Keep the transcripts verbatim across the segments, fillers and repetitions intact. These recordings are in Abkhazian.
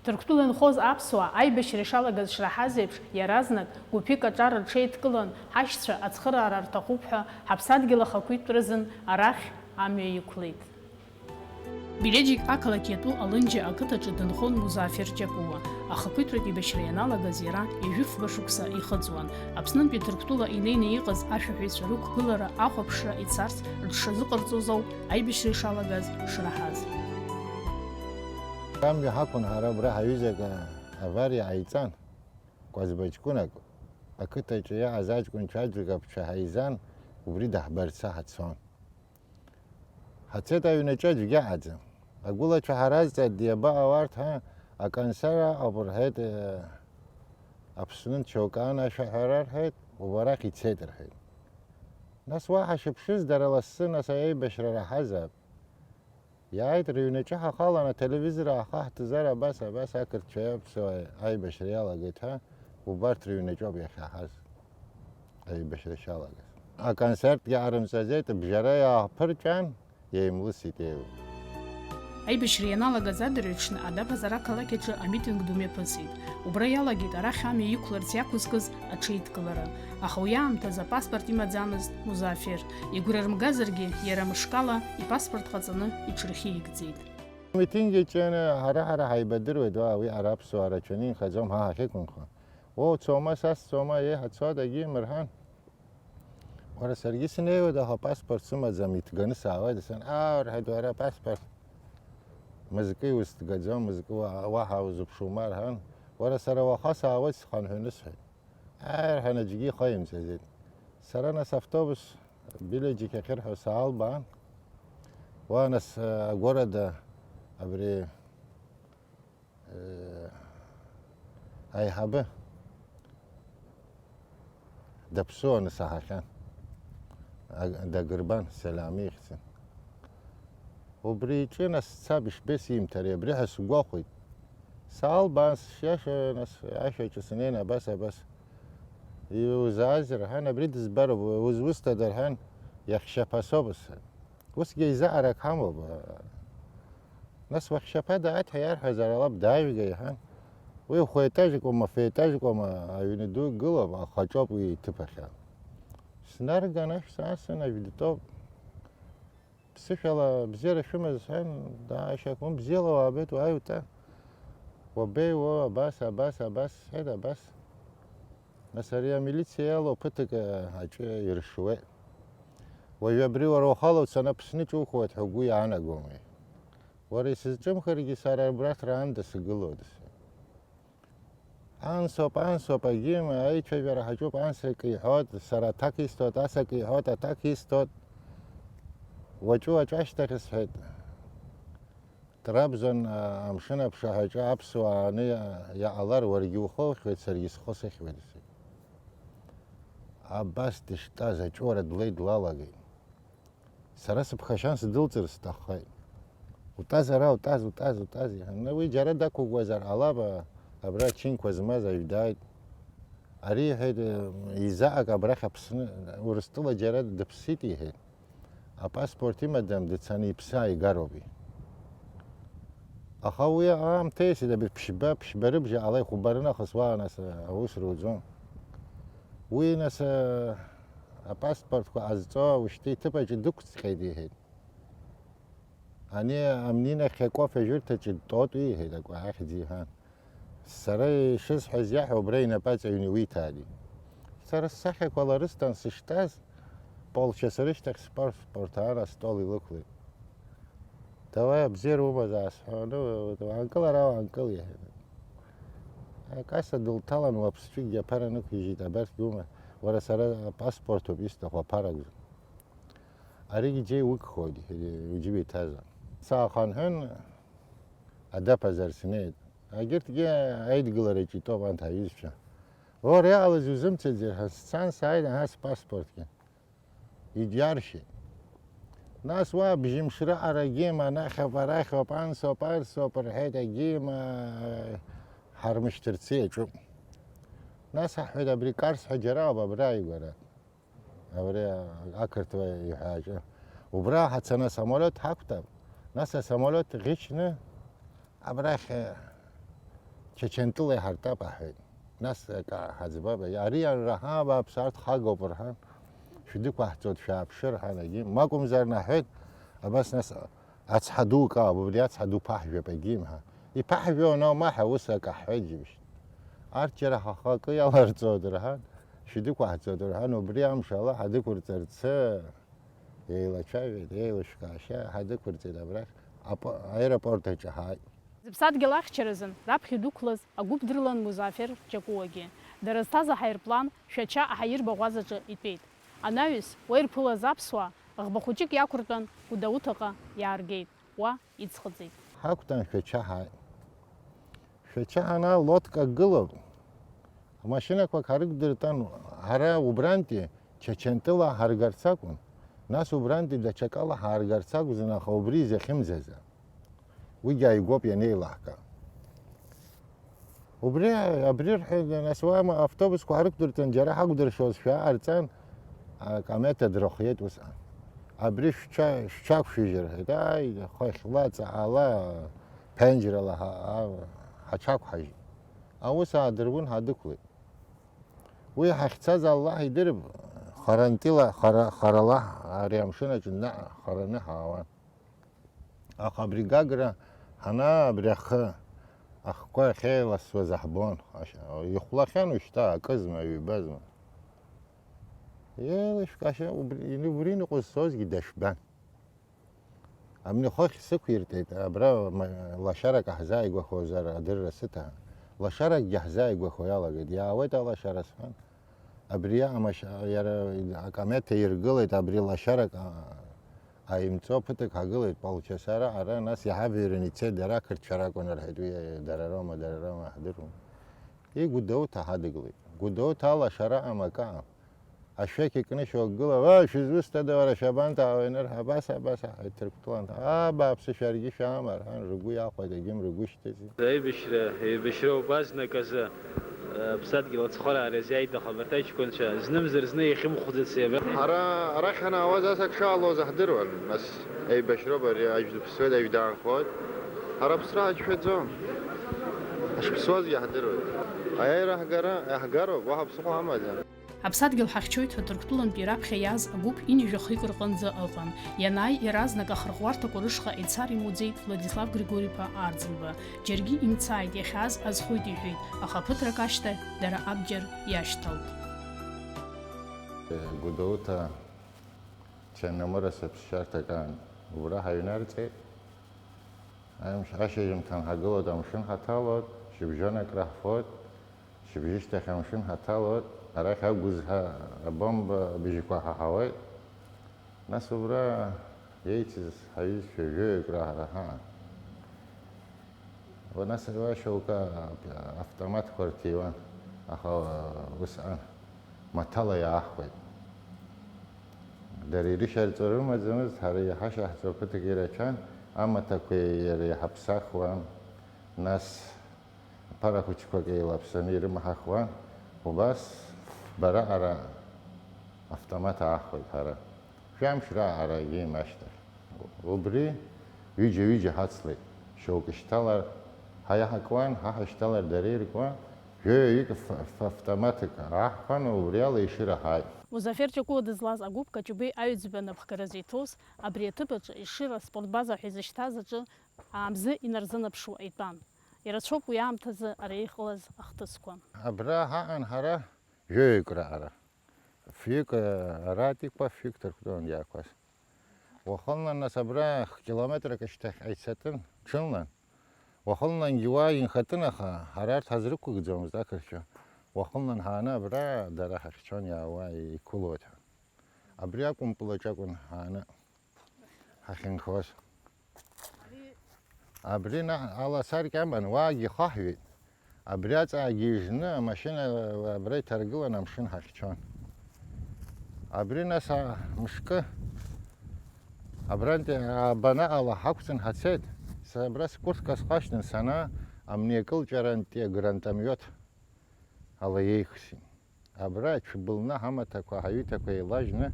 Ҭырқәтәыла инхоз аԥсуаа аибашьра ишалагаз шраҳаз еиԥш, иаразнак гәыԥҩык аҿар рҽеидкылан, ҳашьцәа ацхыраара рҭахуп ҳәа, ҳаԥсадгьыл ахақәиҭтәразын арахь амҩа иқәлеит. Белеџьик ақалақь иатәу Алынџьа ақыҭаҿы дынхон Музафер Ҷакәуа. Ахақәиҭтәратә еибашьра ианалагаз иара ҩажәи фба шықәса ихыҵуан. Аԥснынтәи Ҭырқәтәыла инеины иҟаз ашәаҳәаҩцәа рықәгылара ахәаԥшра ицарц рҽшазыҟарҵоз ауп аибашьра ишалагаз шраҳаз. Амҩа ҳақәын ҳара абра ҳаҩызак авариа ҟаиҵан, Кәазба ҷкәынак, ақыҭаҿы иааз аҷкәынцәа аӡәк аԥҽа ҳаизан, убри даҳбарцы ҳацон. Ҳацеит аҩнаҿы аӡәгьы аӡам. Агәылацәа ҳаразҵааит, диабаҟоу арҭ, ҳа, аконсерв аҟоуп рҳәеит, э, Аԥсны шьоукы ан ашәаҳәара рҳәеит, убарахь ицеит рҳәеит. Нас уаҳа шыԥшыз, дара лассы, нас аибашьра раҳазаап. Иааит, рыҩнаҿы ҳахалан, ателевизор аахаҳтызар абас, абас ақырҭцәеи аԥсуааи аибашьра иалагеит ҳәа, убарҭ рыҩнаҿоуп иахьаҳаз аибашьра шалагаз. Аконцертгьы аарымҵаӡеит, бжьара иааҳԥырҵәан, еимлысит еиуа. Аибашьра ианалагаз адырҩаҽны Адаԥазар ақалақь аҿы амитинг ду мҩаԥысит. Убра иалагеит арахь амҩа иқәларц иақәызкыз аҽеидкылара. Аха уи аамҭазы апаспорт имаӡамызт Музафер. Игәра рымгазаргьы, иара мышкала ипаспорт ҟаҵаны иҽырхьигӡеит. Амитинг иаҿын, ҳара-ҳара ҳаибадыруеит, уа, уи ара аԥсуаа рацәаны инхаӡом, ҳа ҳахьықәынхо. Уоу, цома, са сцома, еиҳа цодагьы, мырҳан. Уара, саргьы снеиуеит, аха паспорт сымаӡам, иҭганы саауеит, сан, аа, рҳәеит, уара, паспорт мызкы иузҭгаӡом, мызкы уа-, уаҳа узыԥшума, рҳәан. Уара, сара уаха саауеит, схынҳәны, сҳәеит. Ааи, рҳәан, аӡәгьы ихы имҵаӡеит. Сара, нас, автобус Белеџьик ахьырҳәо саалбаан, уа, нас, агәарада абри, э, аиҳабы даԥсуаны саҳахьан. А-, дагырбан, Селиам ихьӡын. Убри иҿы, нас, сцап, ишбеи симҭари, абри ҳәа сгәахәит. Саалбаан, сшиашоу, нас, ашәаҿы снеин, абас, абас. Иузааз, рҳәан, абри дызбароуп, узусҭада, рҳәан, иахьшьаԥасоуп, сҳәан. Усгьы аизаҳарак ҳамоуп. Нас уахьшьаԥа дааит ҳәа иарҳәазар ҟалап, дааижәга, иҳәан. Уи хәеетажкоума, феетажкоума аҩны ду гылоуп, ахаҿоуп уи иҭыԥ ахьа. Снарган ашә саасын, ажә дтәоуп. Ԥсышәала бзиара шәымаз, сҳәан, даашьақәын, бзиала уаабеит, уааи утәа. Уабеи, уо, абас, абас, абас, сҳәеит, абас. Нас ари амилициа иалоу ԥыҭк, а, аҿы иршуеит. Уажәы абри уара ухала уцаны Аԥсны ҿухуеит ҳәа угәы иаанагомеи? Уара исызҿымхыргьы, сара абраҭра аанда сагылоуп. Ансоуп, ансоуп, агьима, аицәажәара ҳаҿуп, анс акы иҳәоит, сара аҭак исҭоит, ас акы иҳәоит, аҭак исҭоит. Уаҵәы-уаҵәы ашьҭахь сҳәеит. Трабзон, а, амшын аԥшаҳәаҿы аԥсуаа ааны иа-, иаҟалар, уаргьы ухы ухьуеит, саргьы схы сыхьуеит, сҳәеит. Абас дыштәаз аҿыуара длеит, длалагеит. Сара сыԥхашьан, сдәылҵыр сҭаххеит. Утәаз ара, утәаз, утәаз, утәаз, иҳәан. Уи џьара дақәыӷәӷәазар ҟалап, а, абра ачынқәа змаз аҩ дааит. Ари, иҳәеит, изаҟак абрахь Аԥсны, Урыстәыла џьара дыԥсит, иҳәеит. Апаспорт имаӡам, дцаны иԥсы ааигароуп, иҳәеит. Аха уи аамҭа иасит, абри ԥшьба, ԥшьба рыбжа ала ихәба рынахыс уа, нас, аус руӡом. Уи, нас, а, апаспортқәа ҟазҵо ушьҭа иҭыԥ аҿы дықәҵҟьеит, иҳәеит. Ани амнинахь акофе ажәырҭаҿы дтәоуп, иҳәеит, акәа ахьӡ иҳәан. Сара ишысҳәаз иаҳәа убра инапаҵаҩны иуиҭааит. Сара ссахьақәа ларысҭан сыштәаз, полчаса рышьҭахь спорт, спорт аан астол илықәлеит. Давай, абзиара умазаап, сҳәон, уаанкыл ара, уаанкыл, иҳәеит. Акасса дылҭалан, уаԥсҵәыкгьы аԥара нықәижьит, абарҭгьы ума, уара, сара апаспорт ауп исҭаху, аԥара акәӡам. Аригьы џьеи угхоит, иҳәеит, уџьыба иҭазар. Саахынҳәын, адаԥазар снеит. Агьырҭгьы аидгылараҿы итәоуп анҭ аҩызцәа. Ора иҟалаз иузымцаӡеи ҳәа сцан сааит, аҳа, спаспортгьы. Иџьаршьеит. Нас уа бжьымш раҟара агьима анахьоуп, арахьоуп, ансоуп, арсоуп рҳәеит, агьима ҳармышьҭырцы иаҿуп. Нас ҳҳәеит, абри Карс ҳәа џьара ауп, абра ааигәара. Абри ақырҭуа иҳәааҿы. Убра ҳацаны асамолиот ҳақәтәап. Нас асамолиот ӷьычны абрахь, э, Чачантыла иҳартап аҳәеит. Нас акы ҳаӡбап, ари анраҳа, абааԥсы, арҭ хагоуп рҳәан, шәдәықәаҳҵоит, шәааԥшы рҳәан, егьи макәымзар наҳәеит, абас нас ацҳа ду каап, убри ацҳа ду ԥаҳжәап, егьимҳәа. Иԥаҳжәо анаума ҳәа ус акы ҳҳәеит џьыбшьҭ. Арҭ џьара ҳахы акы иаларҵоит рҳәан, шәдәықәаҳҵоит рҳәан, убри амш ала ҳадәықәырҵарцы еилацәажәеит, еилышәкаашьа ҳадәықәырҵеит абрахь, апо-, аеропорт аҿы ҳааит. Зыԥсадгьыл ахьчаразын раԥхьа идәықәлаз агәыԥ дрылан Музафер Ҷакәуагьы. Дара зҭаз аҳаирплан Шәача аҳаирбаӷәазаҿы итәеит. Анаҩс, уа ирԥылаз аԥсуаа, ӷба хәыҷык иақәыртәан, Гәдоуҭаҟа иааргеит, уа иӡхыҵит. Ҳақәтәан Шәача ҳааит. Шәача ҳанаа лодка гылоуп. Амашьынақәак ҳарықәдыртәан, ҳара убрантәи Чачантыла ҳаргарц акәын, нас убрантәи даҽакала ҳааргарц акәзын, аха убри изахьымӡаӡа. Уигьы ааигәоуп ианеилаҳка. Убри, абри рҳәеит, нас уа автобусқәа ҳарықәдыртәан, џьара ҳақәдыршәозшәа ҟарҵан, акамета дрыхиеит усҟан. Абри шәҽа-, шәҽақәшәыжьыр, ҳәеит, ааи, хыхьла, ҵаала, ԥенџьрала ҳа-, ҳа-, ҳаҽақәҳажьит. Аус аадырун, ҳадәықәлеит. Уи ҳахьцаз Аллаҳ идырп, харантәила, хара-, харала ари амшын аҿы наҟ хараны ҳаауан. Аха абри Гагра ҳанаа, абри ахы, ахқәа ахьеиласуаз ҳбон. Ашьа-, ихәлахьан уажәшьҭа, акызма, ҩбазма. Еилышәкаашьа, убри, убри иныҟәызцозгьы дашәбан. Абни хыхь сықәиртәеит, абра ма-, лашарак ҳзааигәахозар адырра сыҭа. Лашаракгьы ҳзааигәахо иалагеит, иаауеит алашара сҳәан. Абри амашь-, иара акамета иргылеит, абри лашарак, а-, аимҵо ԥыҭак ҳагылеит, полчаса ара, ара, нас иҳавыҩрын ицеит, дара ақырҭцәа ракәын рҳәеит, уи дара роума, дара роума, ҳдыруам. Игәдоуҭа ҳадыгылеит. Гәдоуҭа алашара амакы аам. Ашәақь икны шьоук гыла, ва, шәызусҭада, уара, шәабанҭаауеи, нырҳа, абас, абас, ҳаиҭырқәтәылан, аа, бааԥсы, шәаргьы шәаама, рҳәан, ргәы иахәеит, егьым ргәы шьҭыҵит. Аибашьра, еибашьра убазнык азы, э, аԥсадгьыл ацхырааразы иааит, аха абарҭ аҷкәынцәа знымзар-зны иахьымхәӡац иаб-. Ҳара арахь ҳанаауаз ас ак шаалоз ҳдыруан, нас еибашьроуп ари, аӡә дыԥсуеит, аӡә даанхоит. Ҳара аԥсра ҳаҿшәаӡом. Ҳашԥсуазгьы ҳдыруеит. Аиааира ҳгара, иаҳгароуп, уаҳа ԥсыхәа ҳамаӡам. Аԥсадгьыл ҳахьчоит ҳәа Ҭырқәтәылантәи раԥхьа иааз агәыԥ ҩажәа хҩык рҟынӡа ыҟан. Ианааи, иаразнак ахырӷәӷәарҭақәа рышҟа ицар имуӡеит Владислав Григори-иԥа Арӡынба. Џьаргьы имцааит, иахьааз азхоит иҳәеит, аха ԥыҭрак ашьҭахь дара абџьар иашьҭалт. Гәдоуҭа Чаннамырас аԥсшьарҭак аан убра ҳаҩнарҵеит. Амш-, ашьыжьымҭан ҳагылоит, амшын ҳаҭалоит, шьыбжьон акраҳфоит, шьыбжьышьҭахь амшын ҳаҭалоит, арахь агәызҳа абомба бжьқәа ҳаҳауеит. Нас убра еицыз ҳаҩызцәа жәаҩык раҳара ҳаан. Нас уа шьоукы автоматқәа рҭиуан, аха усҟан маҭәала иаахәеит. Дара ирышьарҵо рымаӡамызт, ҳара иҳашьаҳҵо ақыҭагьы рацәан, амаҭәақәа иара иҳаԥсахуан, нас ԥара хәыҷқәак еилаԥсаны ирымаҳахуан, убас бара ара автомат аахәеит ҳара. Жәамш раҟара егьим ашьҭахь. Убри ҩыџьа-ҩыџьа ҳацлеит, шьоукы шьҭалар ҳа иаҳакуан, ҳа ҳашьҭалар дара иркуан, жәаҩаҩык ф-, ф-, автоматык ааҳхәан, убри ала Ешыра ҳааит. Музафер Ҷакәуа дызлаз агәыԥ Каҷыбеи Аҩӡба напхгаразы иҭоз, абри аҭыԥ аҿы Ешыра аспорт база ҳәа изышьҭаз аҿы аамзы инарзынаԥшуа итәан. Ирацәоуп уи аамҭазы ара иҟалаз ахҭысқәа. Абра ҳаҟан ҳара жәаҩык раҟара. Фҩык, э, аратәиқәа, фҩык Ҭырқәтәылантә иаақәаз. Уахынла, нас, абра километрак ашьҭахь ицатәын, ҽынлан. Уахынлангьы уа инхатәын, аха ҳара арҭ ҳазрықәыгӡомызт ақырҭцәа. Уахынлан ҳааны абра дара ҳахьчон, иаауа иқәылоит ҳәа. Абри акәымпыл аҿы акәын ҳааны ҳахьынхоз. Абри наҟ аласаркьа аман, уаагьы ихаҳҩеит. Абри аҵаагьы ижны амашьына абра иҭаргылан амшын ҳахьчон. Абри нас а-, мышкы абрантәи абанаҟала ҳақәҵан ҳацеит. Са абра скуртка схашҭын, санаа, амни акылҷарантәи агранатомиот ала еихсит. Абра ацәыбылны ҳамаҭақәа, ҳаҩыҭақәа еилажьны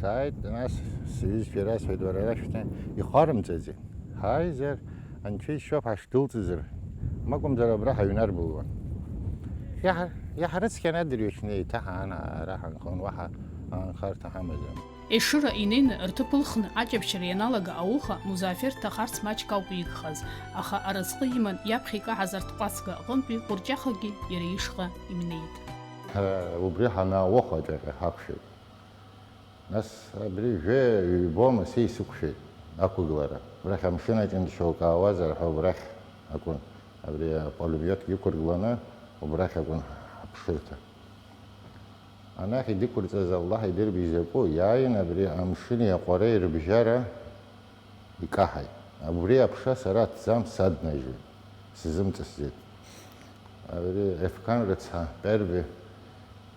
сааит, нас сҩызцәа ирасҳәеит, уара ара шәҭы, ихарымҵаӡеит. Ҳааизар, анцәа иџьшьоуп, ҳашдәылҵызар, Макәымзар абра ҳаҩнарбылуан. Иаҳа-, иаҳрыцқьан адырҩаҽны еиҭа ҳаан ара ҳанхон, уаҳа аанхарҭа ҳамаӡам. Ешыра инеины рҭыԥ ылхны аҷаԥшьара ианалага ауха Музафер дҭахарц маҷк ауп игхаз, аха аразҟы иман иаԥхьа икаҳаз арҭҟәацга аҟынтәи ҟәырҷахагьы иара ишҟа имнеит. Ҳа убри ҳанаауоха аҿаҟьа ҳақәшәеит. Нас абри жәаҩа ҩбома, са исықәшәеит ақәыглара. Убрахь амшын аҷын шьоук аауазар ҳәа убрахь акәын. Абри апулемиотгьы ықәыргланы убрахь акәын ҳаԥшырҭа. Анахь идәықәырҵаз Аллаҳ идырп изакәу, иааин абри амшыни аҟәареи рыбжьара икаҳаит. Убри аԥша сара аҭӡам саднажьуеит, сзымҵысӡеит. Абри Ефқан рыцҳа, Перви,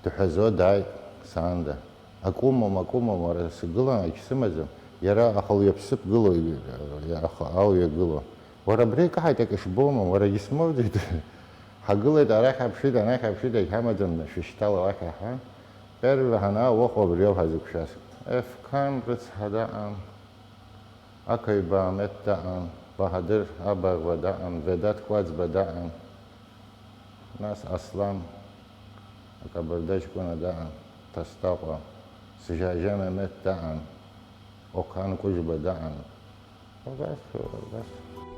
дҳәазо дааит саанда. Акы умоума, акы умоума, уара сгылан, егьсымаӡам. Иара ахылҩаԥсыԥ гыло, аха алҩа гыло. Уара абра икаҳаит акы шбоума, уара егьсмоуӡеит. Ҳагылеит, арахь ҳаԥшит, анахь ҳаԥшит, егьҳамаӡам, шәышьҭала уахь, аҳа. Перви ҳанаа, уаҟа убриоуп ҳазықәшәаз. Ефқан рыцҳа даҟан, Ақаҩба Амет даҟан, Баҳадыр Абаӷба даҟан, Ведаҭ Кәаӡба даҟан, нас Аслан Акабарда ҷкәына даҟан, Ҭастаҟәа, Сжьажьа Мемет даҟан, Оқан Кәыжба даҟан. Убас, убас.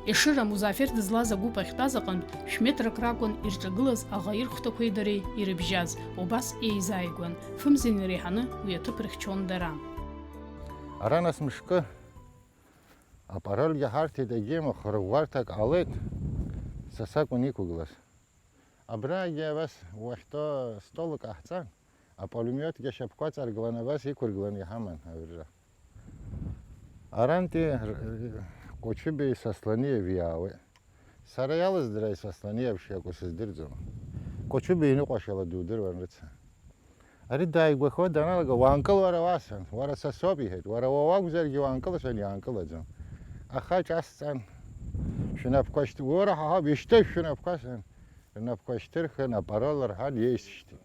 Ешыра Музафер дызлаз агәыԥ ахьтәаз аҟынтә шә-метрак ракәын ирҿагылаз аӷа ирхәҭақәеи дареи ирыбжьаз, убас еизааигәан, фымзан иреиҳаны уи аҭыԥ рыхьчон дара. Ара нас мышкы апарольгьы ҳарҭеит, егьима хырӷәӷәарҭак ҟалеит, са сакәын иқәыглаз. Абрагьы абас уахьтәоу столык ҟаҳҵан, апулемиотгьы ашьапқәа ҵарглан абас иқәырглан иҳаман аҩра. Арантәи р-, Кочубеи Сосланиев иаауеит. Сара иалыздыра Сосланиев шиакәу сыздырӡом. Кочубеи иныҟәашьала дудыруан рыцҳа. Ари дааигәахо даналага, уаанкыл уара уа, сан, уара са соуп, иҳәеит, уара уа уакәзаргьы уаанкыл, сан, иаанкылаӡом. Аха ҿасҵан, шәнапқәа шьҭ-, уара ҳаҳауп, ишьҭы шәнапқәа, сан. Рнапқәа шьҭырхын, апарол рҳәан, иеисшьҭит.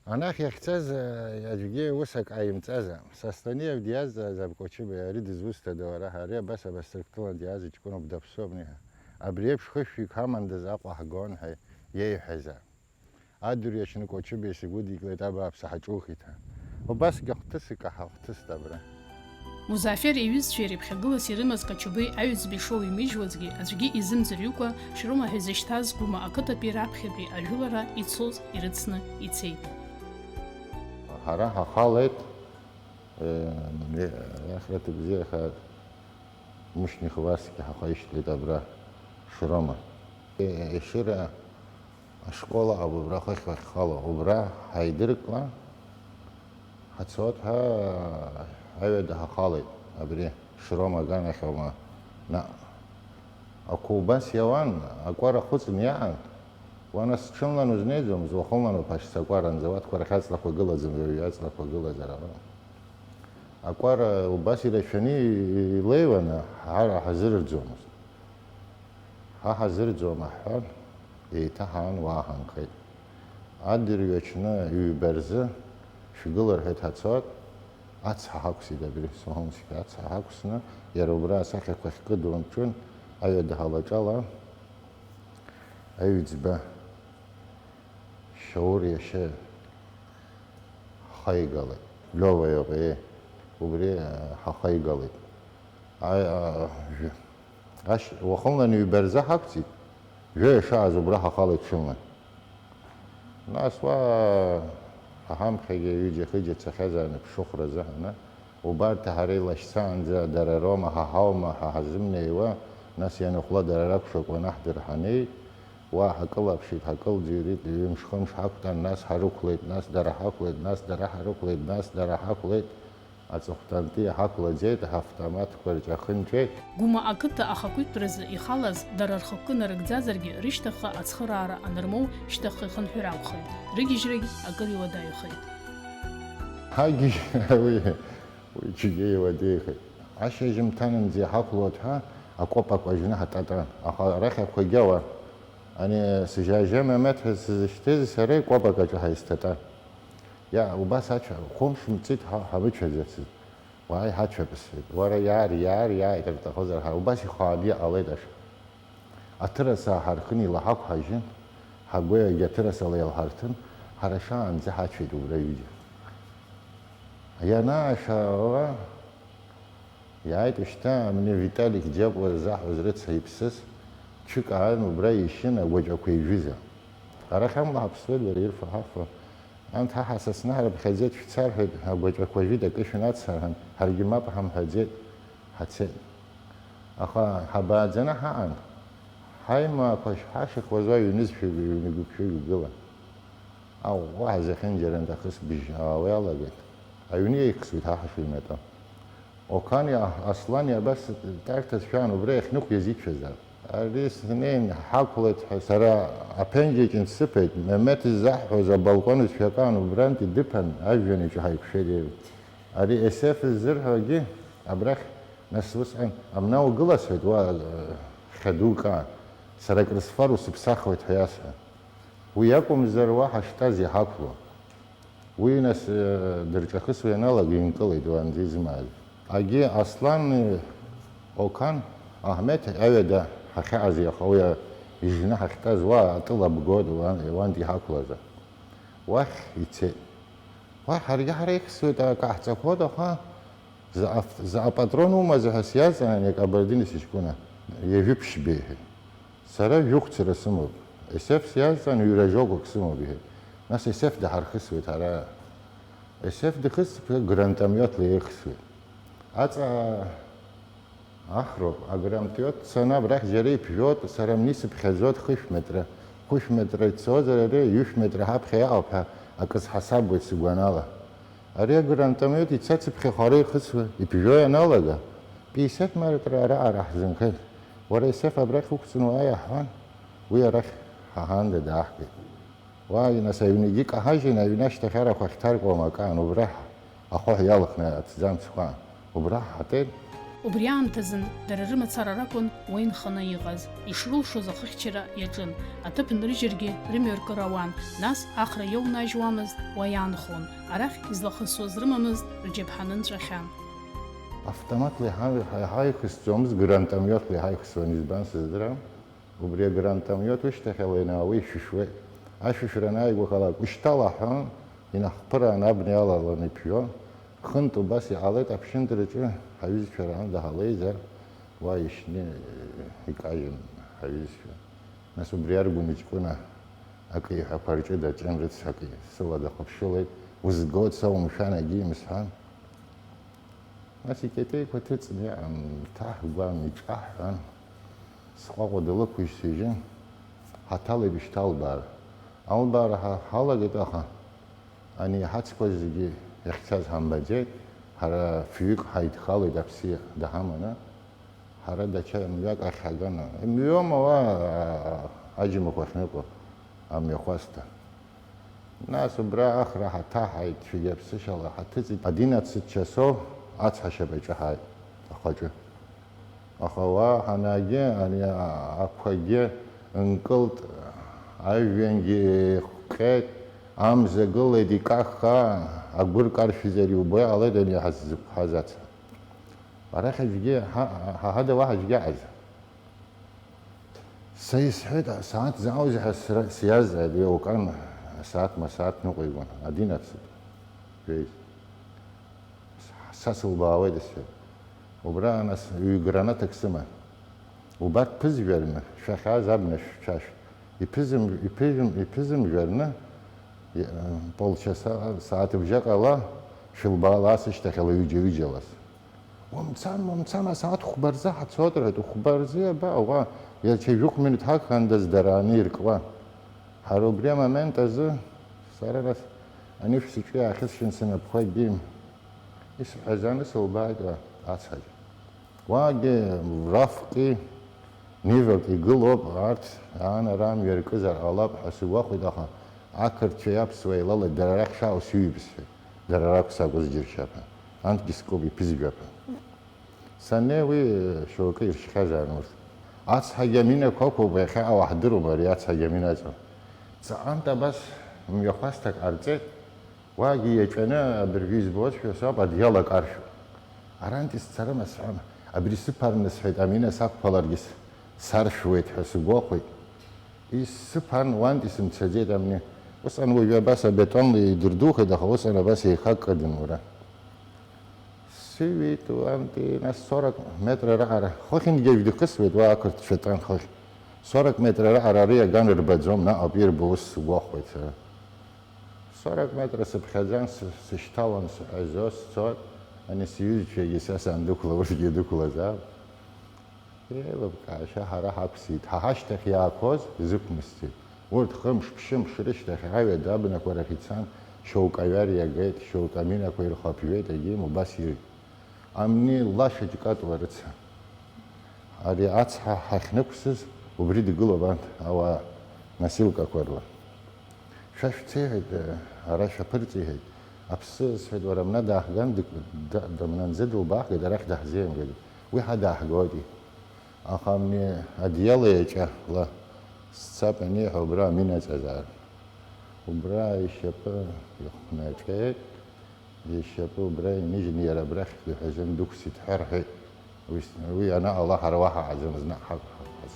Анахь иахьцаз, э, аӡәгьы ус ак ҟаимҵазаап. Сосланиев диазҵаазаап Кочубеи, ари дызусҭада уара? Ари абас абасҭырктәылан диааз ҷкәыноуп, даԥсуам ниҳәа. Абри еиԥш хышәҩык ҳамандаз Аҟәа ҳгон ҳәа иеиҳәазаап. Адырҩаҽны Кочубеи сигәыдикылеит, абааԥсы, ҳаҿухит ҳәа. Убасгьы ахҭыс икаҳа-, ахҭыст абра. Музафер иҩызцәеи реиԥхьагылас ирымаз Кочубеи аҩӡбеи шоу имижьуазгьы, аӡәгьы изымӡырҩыкәа, Шрома ҳәа изышьҭаз Гәыма ақыҭатәи раԥхьатәи ажәылара ицоз ирыцны ицеит. Ҳара ҳахалеит, э, ахраҭа бзиахааит, Мушьни Хвасгьы ҳахаишьҭлеит абра, Шрома. Э, Ешыра ашкол ауп убра хыхь уахьхало, убра ҳаидыркла, ҳацоит ҳәа аҩада ҳахалеит, абри Шрома аганахь аума, наҟ. Ақәа убас иауан, акәара хәыҵны иаан, уа нас ҽынлан узнеиӡомызт, уахынлан уԥашьца акәаранӡа, уаткәа рахь аҵлақәа гылаӡам, жәаҩа аҵлақәа гылазар ала. Акәара убас ирашәаны илеиуаны, ҳара ҳазырӡомызт. Ҳа ҳазырӡом, ҳҳәан, еиҭа ҳаан уаа ҳанхеит. Адырҩаҽны ҩба рзы шәгыл рҳәеит ҳацоит, ацҳа ҳақәсит абри, Соҳомски ацҳа ҳақәсны, иара убра асахьақәа ахькыду нҿын, аҩада ҳалаҿала, аҩӡба Шьаур иашьа ҳхаигалеит. Лиова иоуп, еи, убри, э, ҳахаигалеит. Аи, а, жә-, ашь-, уахынла ҩба рзы ҳақәҵит, жәаҩа шааз убра ҳахалеит ҽынла. Нас уа ҳамхьагьы ҩыџьа-хыџьа цахьазаарын ԥшыхәра азыҳәан, убарҭ ҳара илашьцаанӡа дара роума, ҳа ҳаума, ҳа ҳазымнеиуа, нас ианыхәла дара ракәшақәа наҳдыр ҳанеит, уа ҳакылаԥшит, ҳакылӡырҩит, ҩымш-хымш ҳақәтәан, нас ҳарықәлеит, нас дара ҳақәлеит, нас дара ҳарықәлеит, нас дара ҳақәлеит. Аҵыхәтәантәи ҳақәлаӡеит, ҳавтоматқәа рҿахынҵәеит. Гәыма ақыҭа ахақәиҭтәразы ихалаз дара рхықәкы нарыгӡазаргьы, рышьҭахьҟа ацхыраара анырмоу, шьҭахьҟа ихынҳәыр акәхеит, рыгьежьрагь акыр иуадаҩхеит. Ҳагьежь, уи, уи џьаргьы иуадаҩхеит. Ашьжьымҭанынӡа иҳақәлоит ҳәа акәапақәа ажны ҳататан, аха арахь ақәагьы ауан. Ани сыжьажьа Мемеҭ ҳәа сзышьҭаз сареи кәапак аҿы ҳаизҭатан. Иа, убас ацәа, хәымш мҵит ҳа-, ҳамыцәаӡацызт. Уааи, ҳацәа бысфеит. Уара иаар, иаар, иааит рҭахызар ҳәа. Убас ихааны иҟалеит аша. Аҭырас ааҳархын, илаҳақәҳажьын, ҳагәеигь аҭырасала еилҳарҭын, ҳара шаанӡа ҳацәеит убра ҩыџьа. Ианаашала, иааит шьҭа амни Виталик Џьапуа заҳәоз рыцҳа иԥсыз, ҽык аан убра ишьын агәаҵәақәа ижәыза. Арахь амла ҳаԥсуеит, дара ирфо-ҳафо. Анҭ ҳа ҳасасны ҳрыԥхьаӡеит, шәца рҳәеит, агәаҵәақәа жәит, акы шәнацҳар ҳәа, ҳаргьы мап ҳамҳәаӡеит, ҳацеит. Аха ҳабааӡаны ҳаҟан, ҳаимаақәа шҳашахуаз уа ҩнызқьҩык, ҩ-, ҩнагәыԥшәыгәгыла. Аӷәӷәа ҳзахьынџьаран ахысбыжь аауа иалагеит. Аҩны еихсуеит ҳа ҳашыҩнатәо. Окани Аслани абас тәарҭа зшәан, убра иахьнықәиаз ицәазаап. Ари снеин ҳақәлеит ҳәа сара аԥенџьыр аҿынтә сыԥеит, Мемеҭ иззаҳҳәоз абалкон зшәакан, убрантәи дыԥан, ажәҩан иҿы ҳаиқәшәеит. Ари Есеф ззырҳәогьы абрахь, нас усҟан, амна угыласуеит, уа, э, хьа дук аан, сара акрысфар усыԥсахуеит ҳәа иасҳәа. Уи акәымзар, уа ҳаштаз иҳақәло. Уи, нас, э, дырҿахысуа ианалага, инкылеит уанӡа измааз. Агьи Аслан, э, Окан, Аҳмеҭ аҩада ҳахьааз иаха уи ижны ҳахьтәаз уа атыл абгоит, уан, уантәи ҳақәлазар. Уахь ицеит. Уа ҳаргьы ҳара ихьсуеит, акы ҳҵақәоит, аха заҟа, заҟа патрон умазеи ҳәа сиазҵаан, ани акабардини сыҷкәына, ҩажәи ԥшьба иҳәеит. Сара жәохәцыра сымоуп. Есеф сиазҵаан, ҩра-жәохәак сымоуп, иҳәеит. Нас Есеф даҳархысуеит ҳара. Есеф дыхысып, гранатомиотла еихсуеит. Аҵа ахроуп, агранатомиот цаны абрахь џьара иԥжәоит, сара амни сыԥхьаӡоит хышә метра. Хәышә метра ицозар, ари ҩышә метра ҳаԥхьа иаауп ҳәа акы сҳасабуеит сыгәанала. Ари агранатомиот ицацыԥхьаха ара ихысуа, иԥжәо ианалага, пятьдесят метра араҟа ҳзынхеит. Уара, Есеф, абрахь уқәҵны уааи, аҳәан, уи арахь ҳаҳаанда дааҳгеит. Уа, нас, аҩнгьы каҳажьын, аҩны ашьҭахь арахә ахьҭаркуам акаан, убра ахаҳә иалхны аҭӡамцқәа, убра ҳаҭеит. Убри аамҭазын дара рымацара ракәын уа инханы иҟаз, ишрылшоз ахыхьчара иаҿын, аҭыԥ нрыжьыргьы рымҩа ркыр ауан, нас Ахра иоунажьуамызт, уа иаанхон, арахь излахысуаз рымамызт, рџьаԥҳаны нҵәахьан. Автоматла иҳа-, иҳа-, иҳаихысҵомызт, гранатомиотла иҳаихысуан, избан сыздырам. Убри агранатомиот ушьҭахьала ианаауа ишәышәуеит. Ашәышәра анааигәахалак, ушьҭала ҳәа, инаҳԥыраан абна иалалан иԥжәо. Хынтә убас иҟалеит, аԥшьынтәраҿы ҳаҩызцәа раан даҳалеизар, уа ишьны икажьын ҳаҩызцәа. Нас убри аргәын иҷкәына акы иҳәақәа рҿы даҿын, рыцҳа акы сыла дахыԥшылеит, узгоит, соумшәан, агьи имсҳәан. Нас икьатеиқәа ҭыҵны иҟан, ҭаҳгәан, иҿаҳҳәан, сҟәаҟәа далықәыжь сыжьын, ҳаҭалеит ишьҭа албаара. Албаара ҳа-, ҳалагеит, аха ани иҳацқәаз зегьы иахьцаз ҳамбаӡеит, ҳара фҩык ҳаидхалеит аԥсиа даҳаманы, ҳара даҽа мҩак ахь ҳаганы, имҩома уа, аџьмақәа ахьныҟәо амҩахәасҭа. Нас убра Ахра ҳаҭаҳаит, цәгьа ԥсышьала ҳаҭыҵит. Одиннадцать часов ацҳа ашьапаҿы ҳааит, ахәаҿы. Аха уа ҳанаагьы, ари ақәагьы нкылт, ажәҩангьы еиҟәҟьеит, амза гылеит икаххаа, агәыр каршәзар иубо иҟалеит ани ҳаззықәҳаз ацҳа. Арахь аӡәгьы, ҳа, ҳа ҳада уаҳа аӡәгьы аҟаӡам. Са исҳәеит, асааҭ заауазеи ҳәа сра-, сиазҵааит, уи аукан асааҭ масааҭ ныҟәигон, одиннадцать, жәеиза. Са сылбаауеит, исҳәеит. Убра, нас, ҩ-гранатак сыман. Убарҭ ԥызжәарны, шәахьааз абна шәцәашә. Иԥызым-, иԥыжәым-, иԥызымжәарны, и-, полчаса, сааҭыбжак ала, шәылбаала ас ишьҭахьала ҩыџьа-ҩыџьалас. Умцан, умцан, асааҭ хәба рзы ҳацоит, рҳәеит, хәба рзы иаба, уа, иацы жәохә минуҭ ҳагхандаз дара аниркуа. Ҳара убри амомент азы, сара нас анышә сыҿы иаахьысшьын, сынапқәа ибим. Исҳәаз анысылбааит, уа, ацҳаџь. Уагьы Рафки, Нивак игылоуп, арҭ аан ара амҩа ркызар ҟалап ҳәа сыгәахәит, аха ақырҭцәеи аԥсуа еилалеит, дара арахь шаау сыҩбысҳәеит, дара ракәзар акәыз џьыршьап ҳәа. Анҭгьы скоуп, иԥызжәап ҳәа. Саннеи уи шьоукы иршьхьазаарын урҭ. Ацҳагьы аминақәа ықәуп, иахьа ауаа ҳдыруам ари ацҳагьы амина аҵа. Ҵаҟантә абас мҩахәасҭак ҟарҵеит. Уагьы иаҿаны абыржәы избозшәа соуп, адгьыл акаршәуп. Арантәи сцарым, сҳәан, абри сыԥарны сҳәеит, амина сақәԥаларгьы с-, Саршәуеит ҳәа сгәахәит. Исыԥан уантәи сымцаӡеит амни. Усҟан уажәы абас абетон идырдухеит, аха усҟан абас еихаккадын уара. Сыҩит уантәи, нас сорок метр раҟара. Хыхьынтәгьы аҩ дыхысуеит, уа ақырҭцәа тәан хыхь. Сорок метр раҟара ари аган рбаӡом, наҟ ауп ирбо, ус сгәахәуеит сара. Сорок метр сыԥхьаӡан, сы-, сышьҭалон, сҳәазо сцот, ани сҩызцәагьы са сандәықәла, урҭгьы дәықәлазаап. Еилыбкаашьа ҳара ҳақәсит, ҳа ҳашьҭахь иаақәоз изықәмысҵеит. Урҭ хымш-ԥшьымш рышьҭахь аҩада абнақәа рахь ицан, шьоук аҩар иагеит, шьоук аминақәа ирхаԥҩеит, егьим убас ирит. Амни лашәа ҷкатуа рыца. Ари ацҳа ҳахьнықәсыз, убри дгылоуп анҭ ауаа носилкақәа рла. Шәа шәцеиҳәеит, ара шәаԥырҵеиҳәеит. Аԥсы, сҳәеит, уара, мна дааҳган, дык-, да-, да-, мнанӡа дылбааҳгеит, арахь даҳзеимгеит. Уи ҳа дааҳгоитеи. Аха амни адиала иаҿа ла сцап аниҳәа, убра амин аҵазаара. Убра ишьапы ихәнаҟьеит, ишьапы убра иныжьны иара абрахь дыҳәазаны дықәсит ҳәа рҳәеит. Уи с-, уи анаҟала ҳара уаҳа ҳаӡамыз, наҟ ҳақәҳаз.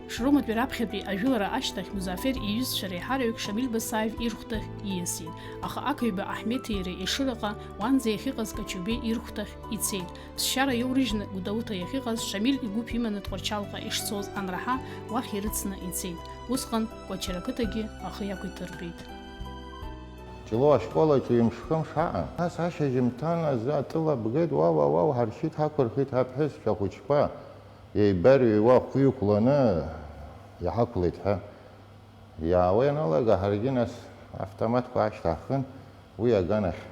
Шроматәи раԥхьатәи ажәылара ашьҭахь Музафер иҩызцәа реиҳараҩык Шамиль Басаев ирхәҭахь ииасит, аха Ақаҩба Аҳмеҭи иареи Ешыраҟа уанӡа иахьыҟаз Качубеи ирхәҭахь ицеит. Ԥсшьара иоурыжьны Гәдоуҭа иахьыҟаз Шамиль игәыԥ иманы Тҟәарчалҟа ишцоз анраҳа, уахь ирыцны ицеит. Усҟан Кәачара ақыҭагьы ахы иақәиҭыртәеит. Ҷлоу ашкол аҿы ҩымш-хымш ҳаҟан. Нас ашьыжьымҭан азы атәыла бгеит, уа, уа, уа, уҳаршьит, ҳақәырхит, ҳаԥҳәысцәа хәыҷқәа еибарыҩуа ахәы иқәланы иҳақәлеит ҳәа. Иаауа ианалага, ҳаргьы нас автоматқәа аашьҭаҳхын, уи аганахь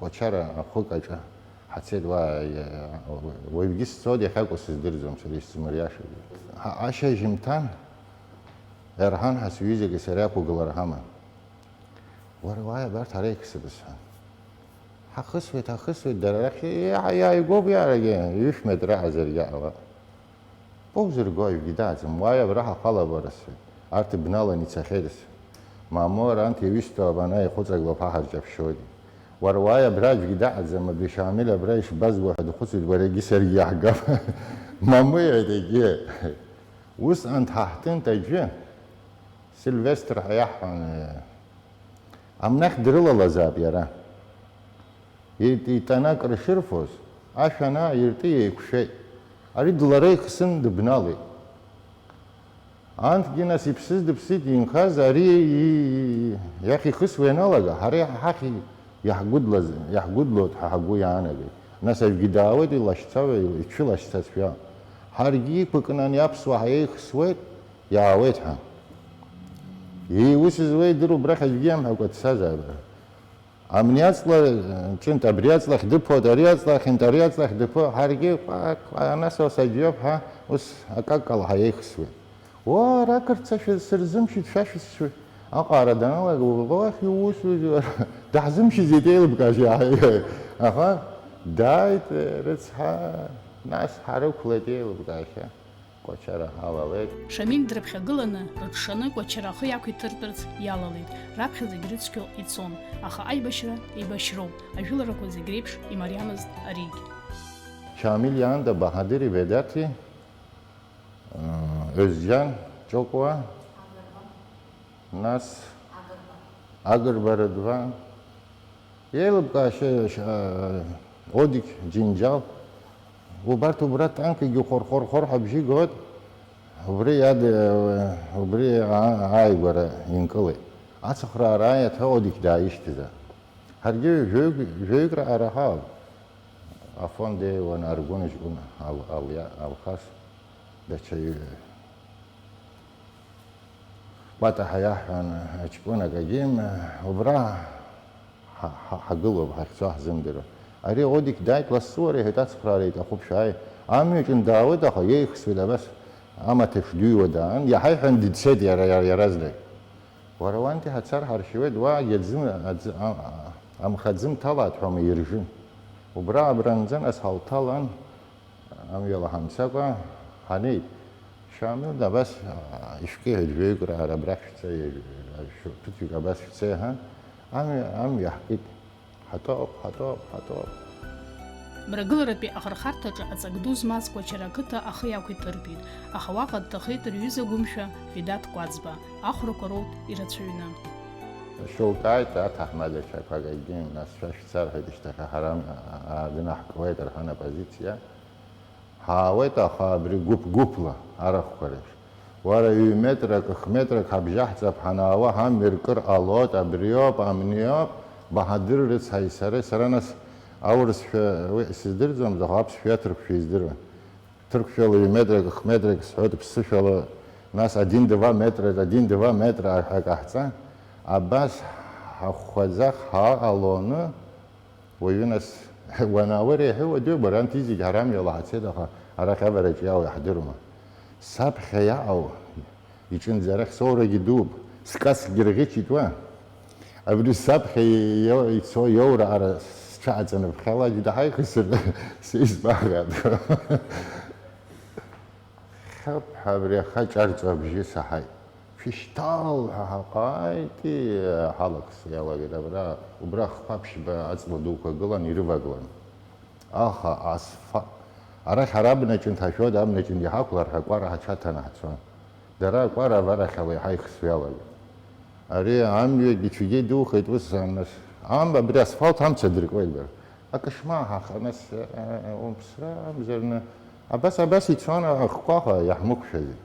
Кәачара ахәык аҿы ҳацеит, уа, уаҩгьы сцоит, иахьакәу сыздырӡом, сара исзымариашагьы. Ҳа-, ашьыжьымҭан Ерҳан ҳәа сҩызаки сареи ақәгылара ҳаман. Уара уааи абарҭ ара иқсып, сҳәан. Ҳахысуеит, ҳахысуеит, дара рахь иа-, иааигәоуп иарагьы, ҩышә метр аҟазаргьы ҟалап. Поузырго аҩгьы дааӡам, уааи абра ҳахала, уара, сҳәеит. Арҭ ибналан ицахьеит, сҳәеит. Мамоу, аранҭ иаҩысҭо абана ихәыҵагла ԥаҳа рҷаԥшьоит. Уара уааи абра аӡәгьы даҟаӡам, абри Шамиль абра ишбазго ҳәа дхәыцуеит, уареигьы саргьы иаҳгап. Мамоу, иҳәеит егьи. Усҟан дҳаҳҭынт аӡәы, Сильвестр ҳәа иаҳҳәон, амнахь дрылалазаап иара. Ит-, итанак рышырфоз, ашә анааирты еиқәшәеит. Ари длара ихсын дыбналеит. Анҭгьы нас иԥсыз дыԥсит, инхаз ари и-, и-, иахь ихысуа ианалага, ҳара иаҳ-, ҳахь и-, иаҳгәыдлаз-, иаҳгәыдлоит ҳәа ҳгәы иаанагеит. Нас аҩгьы даауеит илашьцауа, ил-, ицәылашьцазшәа. Ҳаргьы иқәыкны ани аԥсуа ҳаиеихсуеит, иаауеит ҳәа. Ии, ус изуеи, идыруп, рахь аӡәгьы иамҳәакәа дцазаап. Амни аҵла, ҿынтә абри аҵлахь дыԥоит, ари аҵлахьынтә ари аҵлахь дыԥо, ҳаргьы, ҟәа-, ҟәа-, нас ус аӡәиоуп ҳәа, ус акакала ҳаиеихсуеит. Уа, ракырцашәа сырзымшьит, шәа шәысшәы. Аҟаара даналага, уахь иусузеи уара? Даҳзымшьызеит еилыбкаашьа. Аха дааит, рыцҳа, нас ҳарықәлеит еилыбкаашьа. Кәачара ҳалалеит. Шамиль дрыԥхьагыланы, рыҽшаны Кәачара ахы иақәиҭыртәырц иалалеит. Раԥхьа зегь рыцқьо ицон, аха аибашьра еибашьроуп, ажәыларақәа зегь реиԥш имариамызт аригь. Шамиль иаанда Баҳадыри Ведаҭи, ыы, Ӧзџьан Ҷокәа, нас Агрба Рыдван, еилыбкаашьа, ш-, а, Одик Џьынџьал, убарҭ убра танкгьы хәыр-хәыр-хәыр ҳәа бжьы гоит, убри иад-, убри а-, ааигәара инкылеит. Ацхраара ааиаҭа Одик дааишьҭызар. Ҳаргьы жәаҩык, жәаҩык раҟара ҳаауп. Афонд еиуан Аргәын ҷкәын Ал-, Алиа-, Алхас, даҽа ҩ-, Кәатаҳа иаҳҳәан, ҷкәынак агьим, убра ҳа-, ҳа-, ҳагылоуп, ҳахьцо ҳзымдыруа. Ари Одик дааит, лассы уара, иҳәеит, ацхраара иҭахуп, шәааи. Амҩаҿын даауеит, аха иеихсуеит абас, амаҭ еиԥш дыҩуа даан, иаҳаиҳәан дцеит иара, иара, иаразнак. Уара уанти ҳацар ҳаршьуеит, уаагьы аӡы, аӡы, а-, а-, амхы аӡы мҭалааит ҳәа ма иржын. Убра абранӡа нас ҳалҭалан, амҩала ҳамцакәа ҳанеит, Шамил, абас, а, ишәкы ҳәа жәаҩык раара абрахь шәца, ԥыҭҩык абас шәца иҳәан, амҩа, амҩа ҳкит. Ҳатәоуп, ҳатәоуп, ҳатәоуп. Мрагыларатәи ахырхарҭаҿы аҵак ду змаз Кәачара ақыҭа ахы иақәиҭыртәит, аха уаҟа дҭахеит рҩыза гәымшәа Ведаҭ Кәаӡба, ахәрақәа роут ирацәаҩны. Шәылкааит аҭаҳмадацәақәак, егьи, нас шәа шәца рҳәеит, шьҭахьҟа ҳара, аа, дынаҳкуеит рҳәан, апозициа. Ҳаауеит, аха абри гәыԥ-гәыԥла арахәқәа реиԥш. Уара, ҩ-метрак, х-метрак ҳабжьаҳҵап, ҳанаауа ҳамҩа ркыр ҟалоит, абриоуп, амниоуп, Баҳадыр рыцҳаи сареи, сара нас аурысшәа уи сыздырӡомызт, аха аԥсшәа аҭырқәшәа издыруан. Ҭырқәшәала ҩ-метрак, х-метрак сҳәоит, ԥсышәала нас один-два метра, один-два метра ҳәа ҟаҳҵан, абас ҳахәхәаӡа ҳааҟалоны, уаҩы нас, уанаауа реиҳа иуадаҩуп, бара анҭ зегь ҳара амҩала ҳацеит, аха арахь авараҿ иаауа иаҳдырума? Саԥхьа иаау иҿынӡа арахь соурагьы дууп, скасгьы рӷьычит уа. Абри саԥхьа ио-, ицо иоура ара сҽаҵанарԥхьалак даҳаихсыр, сеизбахат. Хьаԥҳа абри аха ҿарҵо абжьы саҳаит. Шәышьҭал ҳәа ҳаҟааит, ҳалагс иалагеит абра, убра хԥа ԥшьба аҵла дуқәа гылан, ирывагылан. Аха асфа-, арахь ара абнаҿы нҭашәода, абнаҿы иҳақәлар ҳәа акәара ҳаҽаҭаны ҳцон. Дара акәара аварахьала иҳаихсуа иалагеит. Ари амҩагь ицәгьа идухеит, ус анас. Ам-, абри асфалт амца дыркуеит бара. Акошмар ҳаха, нас, э, э, умԥсра амзарны. Абас, абас ицон ахқәаха иаҳмықәшәази.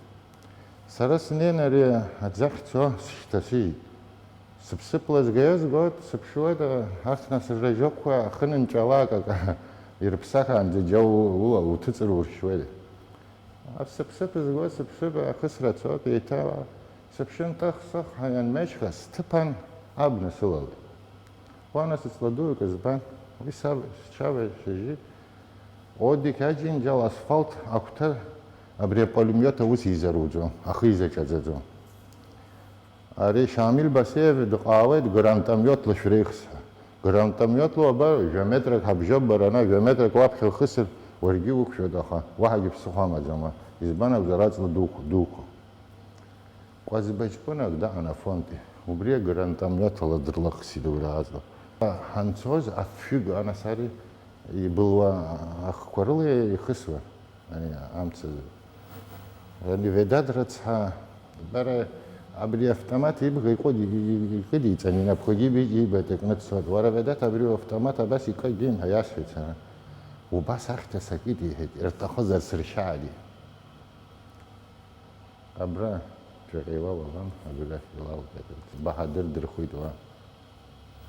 Сара снеин ари аӡахь цо сышьҭасыжьит. Сыԥсыԥла згаҩо збоит, сыԥшуеит, арҭ нас рожокқәа ахынынҵәалак акы ирыԥсахаанӡа џьа у-, ула уҭыҵыр уршьуеит. Ас сыԥсыԥ згоит, сыԥсыԥ ахысра цоит, еиҭа сыԥшын, тых-сых ҳәа ианмеижьха, сҭыԥан абна сылалеит. Уа нас ҵла дук збан, уи саб-, сшьабаҩ шьыжьит. Одик аџьынџьал асфалт агәҭа абри апулемиот аус изаруӡом, ахы изаҿаӡаӡом. Ари Шамиль Басеев дҟаауеит гранатомиотла шәреихс ҳәа. Гранатомиотла уаба, жәа метрак ҳабжьоуп бара, ана жәа метрак уаԥхьа ухысыр, уаргьы уқәшәоит, аха уаҳагьы ԥсыхәа амаӡам уа. Избан акәзар, аҵла дуқәа, дуқәа. Кәаӡба ҷкәынак даан Афонтәи. Убри агранатомиотла дырлыхсит убри аҵла. Ҳанцоз афҩык анасари ибылуа ахқәа рыла ихысуан. Ани амца. Ани Ведаҭ рыцҳа, бара абри автомат ибӷа иҟәыди-, икыдиҵан, инапқәагьы иби-, ибаҭ икны дцоит. Уара, Ведаҭ, абри автомат абас икыдин ҳәа иасҳәеит сара. Убас ахьҭа сакит, иҳәеит, ирҭахызар сыршьааит. Абра ԥхьаҟа илалалан, абри ахь илалҳәеит. Баҳадыр дырхәит уа.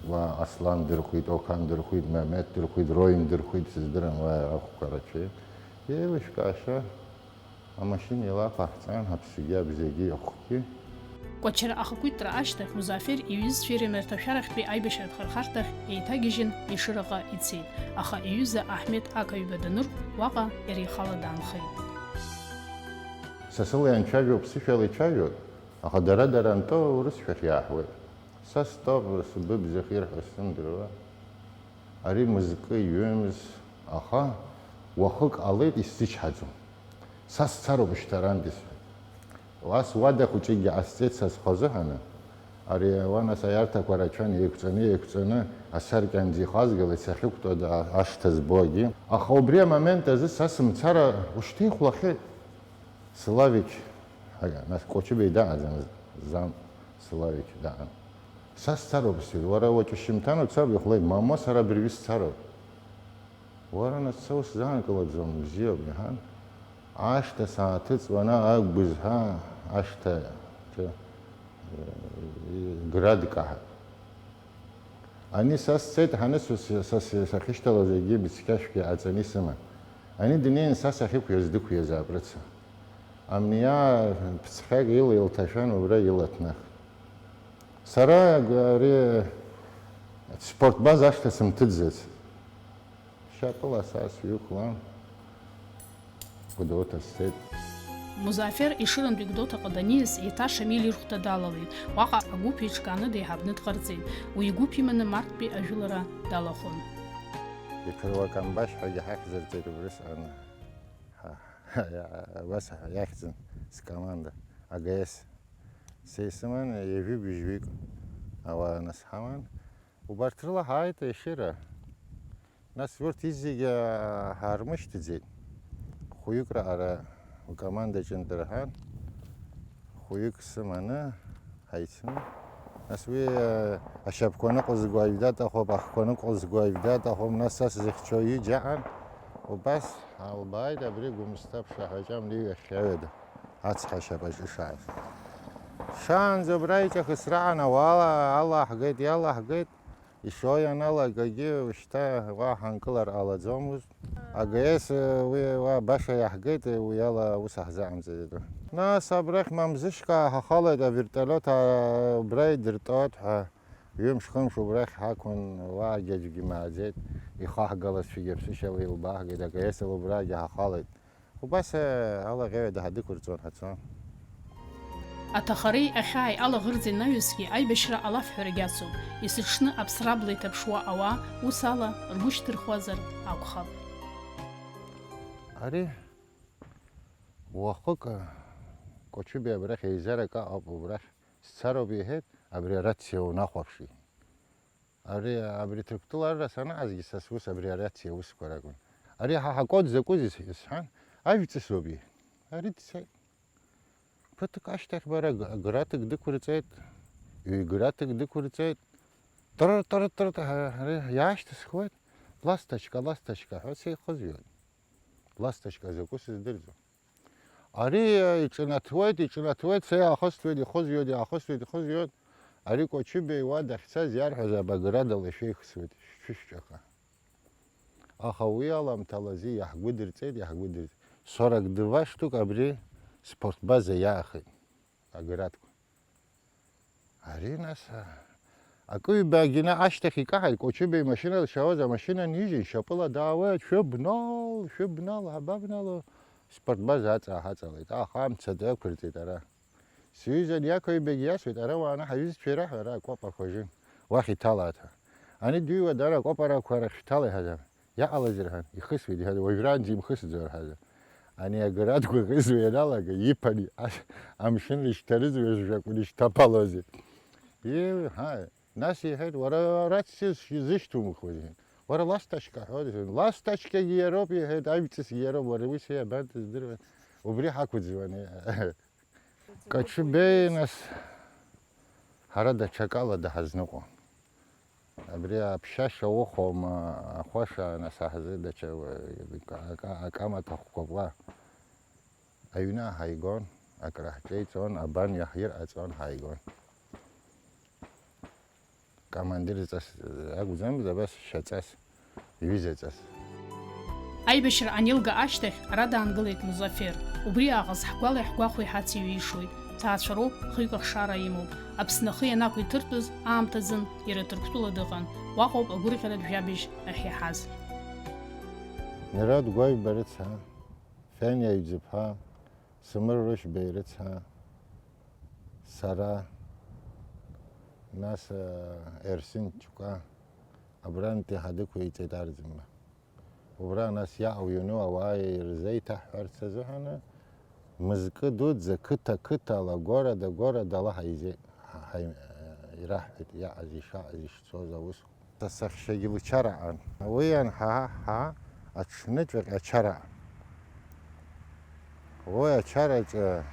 Уа Аслан дырхәит, Окан дырхәит, Мемет дырхәит, Роим дырхәит, сыздырам, уа ахәқәа рацәаҩын. Еилышәкааша, амашьына еилақәаҳҵан, аԥсыгьы, абзагьы, ахәгьы. Кәачара ахақәиҭтәра ашьҭахь Музафер иҩызцәеи рымҩаҭашәарахьтәи аибашьратә хырхарҭахь еиҭагьежьын, Ешыраҟа ицеит, аха иҩыза Аҳмеҭ Акаҩба данырхә, уаҟа иара ихала даанхеит. Са сыла ианцәажәо ԥсышәала ицәажәоит, аха дара-дара антәоу урысшәахь иааҳуеит. Са стәоуп, сбыбзахеит ҳәа сзымдыруа. Ари мызкы ҩымз, аха уахык ҟалеит, исзычҳаӡом. Са сцароуп шьҭа арантәи сҳәеит. Ас уада хәыҷыкгьы ҟасҵеит са схазыҳәаны. Ари уа нас аиарҭақәа рацәан, еиқәҵаны, еиқәҵаны, асаркьанӡа ихазгалеит, сахьықәтәоу да-, ашҭа збогьы. Аха убри амомент азы са сымцара ушьҭа ихәлахьеит. Славик, ҳага, нас Кочубеи даҟаӡамызт, зан Славик даҟан. Са сцароуп, сҳәеит, уара уаҵәы шьымҭан уцап, ихәлеит, мамоу, сара абыржәы сцароуп. Уара нас са усзаанкылаӡом, бзиоуп, иҳәан. Ашҭа сааҭыҵуан, агәызҳәа ашҭа, ҿы, град каҳаит. Ани са сцеит, ҳанысу, са, са, са, сахьышьҭалаз егьи быцқьашәгьы аҵаны исыман. Ани днеин са сахьықәиаз дықәиазаап рыцҳа. Амни аа ԥцхьак ила илҭашәан убра илаҭнах. Сара ари спортбаза ашҭа сымҭыӡац. Шьапыла са сҩықәлан, Гәдоуҭа сцеит. Музафер Ешырантәи Гәдоуҭаҟа даниас, еиҭа Шамиль ирхәҭа далалеит. Уаҟа агәыԥ еиҿкааны деиҳабны дҟарҵеит. Уи игәыԥ иманы марттәи ажәылара далахәын. Иԥыруа камбашь ҳәагьы ҳахьӡырҵеит убрысҟаны. Ҳа, ҳа, иа-, абас ҳәа иахьӡын скоманда, А Г С. Са исыман ҩажәи быжьҩык ауаа нас ҳаман. Убарҭ рыла ҳааит Ешыра. Нас урҭ изегьы ҳаармышьҭӡеит. Хәҩык раҟара лкомандаҿы нтәырҳан, хәҩык сыманы ҳаицны, нас уи, э, ашьапқәа ныҟәызго аҩ даҭахуп, ахқәа ныҟәызго аҩ даҭахуп, нас са сзыхьчо ҩыџьа аҟан. Убас ҳалбааит абри Гәымсҭа ԥшаҳәаҿы амни ҩахьхьаҩада, ацҳа ашьапаҿы шааз. Шаанӡа убра иҿахысраан ауаа алаҳгеит, иалаҳгеит. Ишо ианалагагьы, ушьҭа уа ҳанкылар ҟалаӡомызт. АГС уи уа баша иаҳгеит, уи ала аус ҳзаҟамҵеит. Нас абрахь Мамзышька ҳахалеит, авертолиот, а, убра идыртәоит ҳәа, ҩымш-хымш убрахь ҳақәын, уаагьы аӡәгьы имааӡеит, ихаҳгалазшәагьы аԥсышьала илбааҳгеит, АГС ала убрагьы ҳахалеит. Убас, э, алаҟьаҩ даҳа дықәырҵон ҳацон. Аҭахареи ахьааи алаӷырӡи анаҩсгьы аибашьра алафҳәарагь ацуп, есыҽны аԥсра абла иҭаԥшуа ауаа ус ала ргәы шьҭырхуазар акәхап. Ари уахык, э, Кочубиа абрахь еизарак аҟоуп, убрахь сцароуп иҳәеит, абри арациа унахәаԥш иҳәеит. Ари, абри Ҭырқәтәыла арра санаазгьы са сус абри арациа усқәа ракәын. Ари ҳа ҳакод закәыз ис-, исҳәан, ажәҵыс ауп иҳәеит. Ари дцеит. Ԥыҭк ашьҭахь бара г-, градк дықәырҵеит, ҩ-градк дықәырҵеит. Тыр-тыр-тыр-тыр, ҳа-, ҳа-, иаашьҭысхуеит, ласточка, ласточка ҳәа сеихызҩоит. Ласточка закәу сыздырӡом. Ари иҿнаҭуеит, иҿнаҭуеит, са иаахыстуеит, ихызҩоит, иаахыстуеит, ихызҩоит. Ари Кочубеи уа дахьцаз иарҳәаз абаграда лашәа ихсуеит, шәышәҿаха. Аха уи аламҭалазы иаҳгәыдырҵеит, иаҳгәыдырҵеит. Сорок два штук абри спортбаза иаахеит, аградқәа. Ари нас, а, акы-ҩбагьы наҟ ашьҭахь икаҳаит, Кочубеи машьына лшьауаз амашьына нижьын, шьапыла даауеит, шәыбнал, шәыбнал, ҳабабнало, спортбаза аҵаа ҳаҵалеит, аха амца дақәырҵеит ара. Сҩыза Иаковебегь иасҳәеит, ара уааны ҳаҩызцәа ираҳәа, ара акәапақәа жын, уахь иҭалааит ҳәа. Ани дыҩуа дара акәапарақәа рахь шәҭала иҳәазар, иҟалазар ҳәа, ихысуеит, иҳәаз, уажәраанӡа имхысӡо рҳәазар. Ани аградқәа хызуа ианалага, иԥан ас-, амшын рышьҭарыӡуа жәакәын ишьҭаԥалозеи. Иу, ҳаи, нас иҳәеит, уара арациа зышьҭумхуаз, иҳәеит. Уара ласточка ҳәа, иҳәеит. Ласточкагьы иароуп, иҳәеит, аҩҵысгьы иароуп, уара уи са иабантәыз здыруан. Убри ҳақәӡуан. Качубеи, нас, ҳара даҽакала даҳазныҟәон. Абри аԥшьашьа ухәома, ахәаша, нас, аҳзы даҽа, ака-, акама ҭахәқәа кла. Аҩны ҳаигон, акраҳҿеиҵон, абан иаҳирҟаҵон, ҳаигон. Командирҵас акәӡамызт, абас шьаҵас, ҩызаҵас. Аибашьра анилга ашьҭахь ара даангылеит Музафер. Убри аахыс ҳгәалеи ҳгәахәеи ҳациҩишоит. Ҭаацәароуп, хҩык ахшара имоуп. Аԥсны ахы ианақәиҭыртәыз аамҭазын иара Ҭырқәтәыла дыҟан. Уаҟоуп агәырӷьаратә жәабжь ахьиаҳаз. Мирод Гәаҩба рыцҳа, Фениа Иӡыԥҳа, Сымыр Рышьбеи рыцҳа, сара, нас, э, Ерсин Ҷкәа, абрантәи ҳадәықәиҵеит Арӡынба. Убра нас иаауҩыну ауаа ирзеиҭаҳҳәарц азыҳәаны, мызкы дуӡӡа, қыҭа-қыҭала, гәарада-гәарадала ҳаизе-, ҳа-, ҳаи-, ираҳҳәеит иаҟаз, ишаҟаз, ишцоз аусқәа. Са сахьшьагьы лчара аан. Уи анҳаа, ҳаа, аҽныҵәҟьа ачара. Уи ачараҿы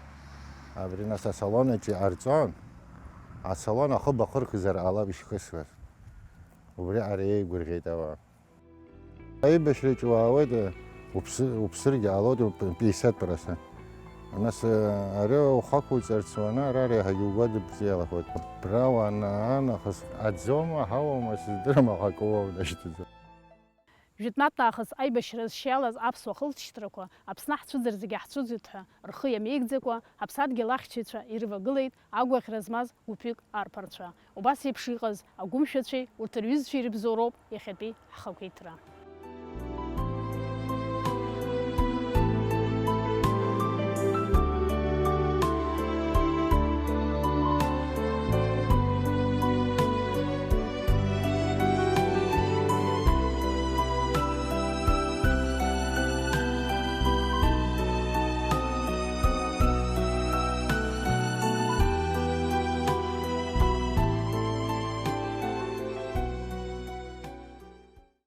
абри нас асалон аҿы иҟарҵон, асалон ахы бахырхызар ҟалап ишхысуаз. Убри ари еигәырӷьеит ауаа. Аибашьраҿы уаауеит, уԥсы-, уԥсыргьы ҟалоит, пятьдесят процент. Нас, э, ари ухақәуҵарц уана, ара реиҳагьы угәадыбзиалахоит. Абра уанаанахыс, аӡома, ҳауама, сыздырам, аха акы уоунашьҭаӡом. Жәытәнатә аахыс аибашьра зшьа иалаз аԥсуа хылҵшьҭрақәа Аԥсны ҳцәыӡыр зегьы ҳцәыӡуеит ҳәа рхы иамеигӡакәа, ҳаԥсадгьыл ахьчаҩцәа ирывагылеит агәаӷьра змаз гәыԥҩык арԥарцәа. Убас еиԥш иҟаз агәымшәацәеи урҭ рҩызцәеи ирыбзоуроуп иахьатәи ҳхақәиҭра.